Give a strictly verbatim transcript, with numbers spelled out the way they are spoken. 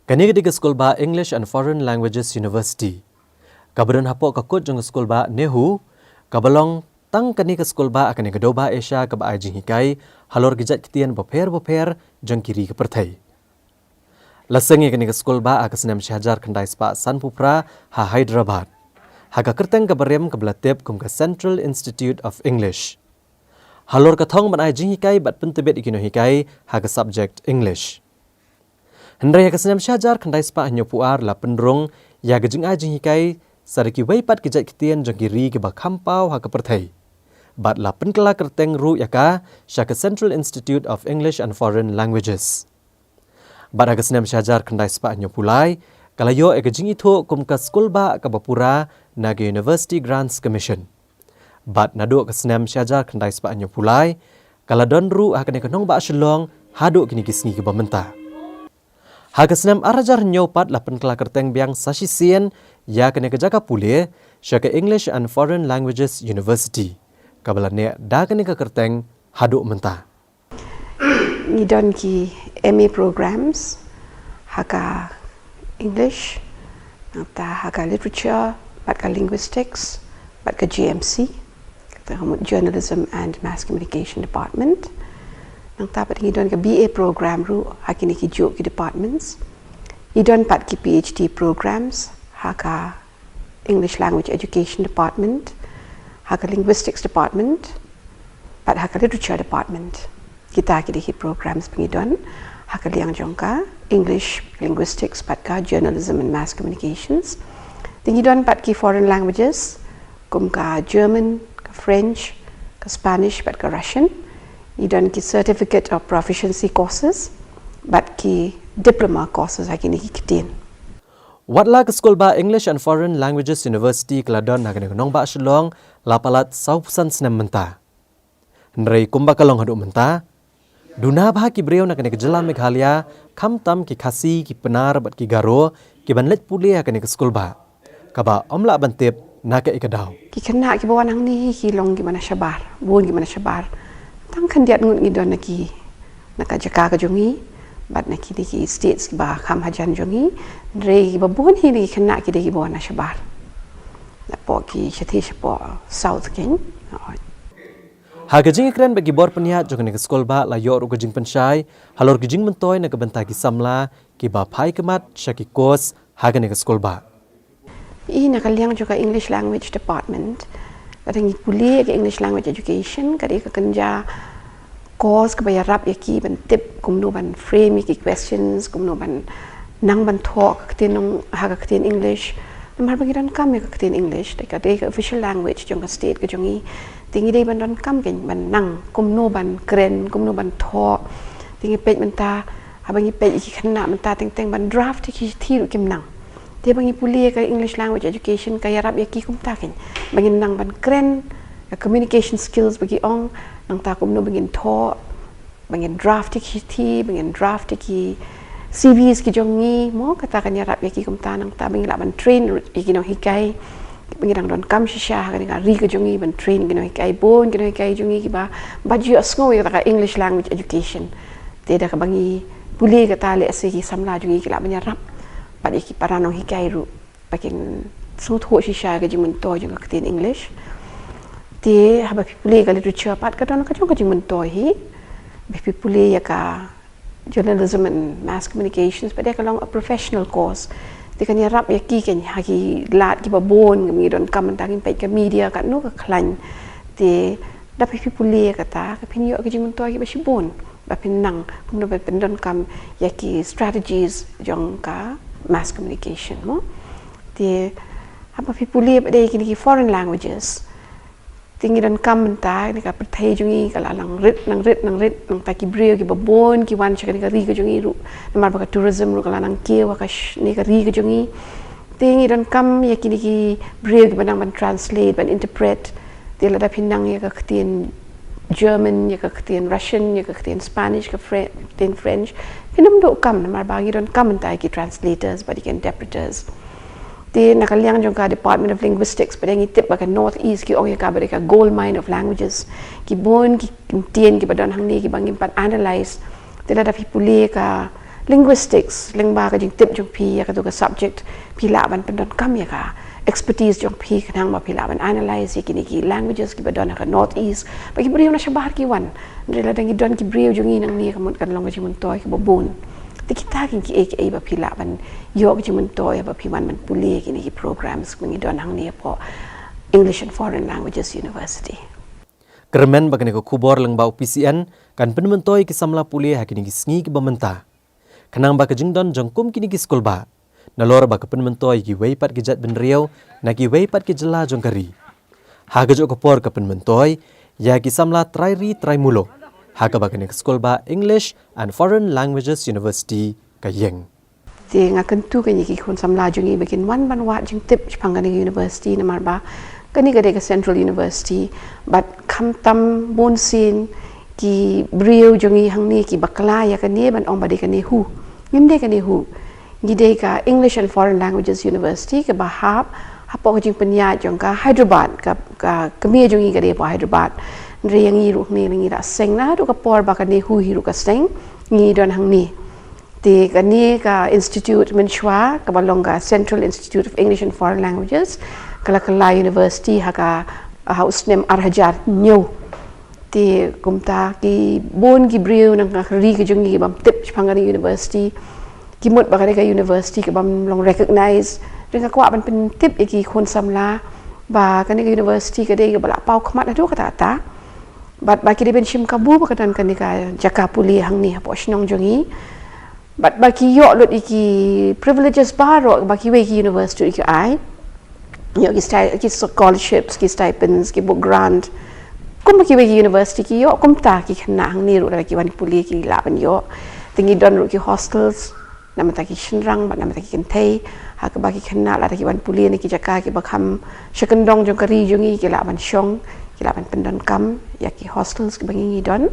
Kane ka dei ka skulbah English and Foreign Languages University, kaba don hapoh ka kut jong ka skulbah NEHU, kaba long tang kane ka skulbah ha kane ka dewbah Asia kaba ai jinghikai halor ki jait ktien bapher bapher jong ki ri ka pyrthei. La seng ïa kane ka skulbah ha ka snem shihajar khyndai spah sanphew phra ha Hyderabad, ha ka kyrteng kaba rim kaba la tip kum ka Central Institute of English, halor ka thong ban ai jinghikai bad pyntbit ïa ki nonghikai ha ka subject English. Hynrei ha ka snem shihajar khyndai spah hynñiewphew ar la pynrung ïa ka jingai jinghikai sha da kiwei pat ki jait ktien jong ki ri kiba kham paw ha ka pyrthei, bad la pynkylla kyrteng ruh ïa ka sha ka Central Institute of English and Foreign Languages. Bad ha ka snem shihajar khyndai spah hynñiewphew lai, ka la ïoh ïa ka jingithuh kum ka skulbah kaba pura na ka University Grants Commission. Bad naduh ka snem shihajar khyndai spah hynñiewphew lai, ka la don ruh ha kane ka nongbah Shillong haduh kine ki sngi kiba mynta. Ha ka snem arhajar hynñiew pat la pynkylla kyrteng biang sa shisien ïa kane ka jaka pule sha ka English and Foreign Languages University, kaba la neh da kane ka kyrteng haduh mynta. Ngi don ki M A programs ha ka English, nangta ha ka literature, bad ka linguistics, bad ka J M C, kata ka mut Journalism and Mass Communication Department. Nangta pat ngi don ka B A program ruh ha kine ki juh ki departments. Ngi don pat ki P H D programs ha ka English Language Education Department, ha ka Linguistics Department, bad ha ka Literature Department. Kita ki dei ki programs ba ngi don ha ka liang jong ka English, Linguistics, bad ka Journalism and Mass Communications. Te ngi don pat ki foreign languages kum ka German, ka French, ka Spanish, bad ka Russian. Ngi don ki Certificate of Proficiency courses bad ki diploma courses ha kine ki ktien. Wat la ka skulbah English and Foreign Languages University ka la don ha kane ka nongbah Shillong la palat sawphew san snem mynta, hynrei kumba ka long haduh mynta, duna bha ki briew na kane ka jylla Meghalaya, khamtam ki Khasi, ki Pnar bad ki Garo, ki ban leit pule ha kane ka skulbah, kaba ym lah ban tip na kaei ka daw. Ki khynnah kiba wan hangne hi ki long kiba na shabar, bun kiba na shabar. Tang khyndiat ngut ngi don na ki, na ka jaka ka jong ngi bad na ki, na ki states kiba kham hajan jong ngi. Hynrei kiba bun hi na ki khynnah ki dei kiba wan na shabar, napoh ki shathie shapoh south kein. Ha ka jingïakren bad ki bor pynïaid jong kane ka skulbah la ïoh ruh ka jingpynshai halor ki jingmyntoi na ka bynta ki samla kiba phai khmat sha ki course ha kane ka skulbah. I na ka liang jong ka English Language Department, lada ngi pule ka English Language Education, ka dei ka kynja course kaba ïarap ïa ki ban tip kumno ban frame ïa ki questions, kumno ban nang ban thoh ka ktien nong ha ka ktien English. Namar ba ngi donkam ïa ka ktien English, te ka dei ka official language jong ka state ka jong ngi. Te ngi dei ban donkam kein ban nang kumno ban kren, kumno ban thoh. Te ngi peit mynta, haba ngi peit ïa ki khynnah mynta teng teng ban draft ïa ki shithi ruh kim nang. Te ba ngi pule ka English Language Education ka ïarap ïa ki kumta kein, ba ngin nang ban kren, ka communication skills ba ki ong, nangta kumno ba ngin thoh, ba ngin draft ïa ki shithi, ba ngin draft ïa ki C Vs ki jong ngi, mo, kata kan ïarap ïa ki kumta, nangta ba ngin lah ban train ïa ki nonghikai ba ngi dang donkam shisha ha kane ka ri ka jong ngi, ban train ki nonghikai, bun ki nonghikai jong ngi kiba, ba ju ïohsngew ïa kata ka English Language Education. Te da kaba ngi pule kata, lehse ki samla jong ngi ki lah ban ïarap pat ïa ki para nonghikai ruh ba kin sngewthuh shisha ka jingmyntoi jong ka ktien English. Te haba phi pule ka literature pat, ka don ka jong ka jingmyntoi hi. Ba phi pule ïa ka Journalism and Mass Communications, pat de ka long a professional course. Te kan ïarap ïa ki kein ha ki lad kiba bun, ngi donkam mynta ngin peit ka media katno ka khlaiñ. Te da phi pule ïa kata, ka phin ïoh ka jingmyntoi kiba shibun ba phin nang kumno ba phin donkam ïa ki strategies jong ka mass communication, mo. Te haba phi pule pat de kine ki foreign languages, te ngi donkam mynta, kane ka pyrthei jong ngi ka la nang rit, nang rit, nang rit, nangta ki briew kiba bun ki wan sha kane ka ri ka jong ngi ruh namar ba ka tourism ruh ka la nang kiew ha ka sh-, ne ka ri ka jong ngi. Te ngi donkam ïa kine ki briew kiba nang ban translate, ban interpret. Te lada phin nang ïa ka ktien German, ïa ka ktien Russian, ïa ka ktien Spanish, ka Fre-, ktien French, phin ym duh kam namar ba ngi donkam mynta ïa ki translators bad ïa ki interpreters. Te na ka liang jong ka Department of Linguistics, pat de ngi tip ba ka North East ki ong ïa ka ba de ka gold mine of languages. Ki bun ki ktien kiba don hangne kiba ngim pat analyse. Te lada phi pule ka linguistics, lyngba ka jingtip jong phi ïa katu ka subject, phi lah ban pyndonkam ïa ka expertise jong phi khnang ba phi lah ban analyse ïa kine ki languages kiba don ha ka North East, ba ki briew na shabar ki wan. Hynrei lada ngi don ki briew jong ngi nangne, ka mut kan long ka jingmyntoi kaba bun. Te kita ki kiei kiei ba phi lah ban ïoh ka jingmyntoi ba phi wan ban pule ïa kine ki programs ba ngi don hangne hapoh English and Foreign Languages University. Kyrmen ba kane ka khubor lyngba u P C N kan pynmyntoi ki samla pule ha kine ki sngi kiba mynta. Khnang ba ka jingdon jong kum kine ki skulbah, nalor ba ka pynmyntoi ïa kiwei pat ki jaitbynriew na kiwei pat ki jylla jong ka ri. Ha kajuh ka por ka pynmyntoi ïa ki samla trai ri trai muluk ha kaba kane ka skulbah English and Foreign Languages University ka ïeng. Te nga kyntu kane ki khun samla jong ngi ba kin wan ban wad jingtip shaphang kane ka university, namar ba kane ka dei ka Central University, bad khamtam bun sien ki briew jong ngi hangne ki bakla ïa kane ban ong ba dei ka NEHU. Ngim dei ka NEHU. Ngi dei ka English and Foreign Languages University kaba hap hapoh ka jingpynïaid jong ka Hyderabad, ka, ka kmie jong ngi ka dei hapoh Hyderabad. Hynrei ïa ngi ruh hangne ngi la seng naduh ka por ba ka NEHU hi ruh ka seng, ngi don hangne. Te kane ka institute mynshuwa kaba long ka Central Institute of English and Foreign Languages ka la kylla university ha ka, ha u snem ar hajar hynñiew. Te kumta ki bun ki briew na ka ri ka jong ngi ki bym tip shaphang kane ka university, ki mut ba kane ka university ka bym long recognised. Te nga kwah ban pyntip ïa ki khun samla ba kane ka university ka dei kaba la paw khmat haduh katta katta. Bad ba ki dei ban shim kabu ba ka don kane ka jaka pule hangne hapoh shnong jong ngi. Bad ba ki ïoh lut ïa ki privileges baroh ba kiwei ki university ki ai. Ïoh ki sti-, ki scholarships, ki stipends, ki book grant. Kum ba kiwei ki university ki ïoh, kumta ki khynnah hangne ruh lada ki wan pule ki lah ban ïoh. Te ngi don ruh ki hostels namar ki shynrang bad namar ki kynthei, ha kaba ki khynnah lada ki wan pule na ki jaka kiba kham sha kyndong jong ka ri jong ngi ki lah ban shong, ki lah ban pyndonkam ïa ki hostels kiba ngi ngi don.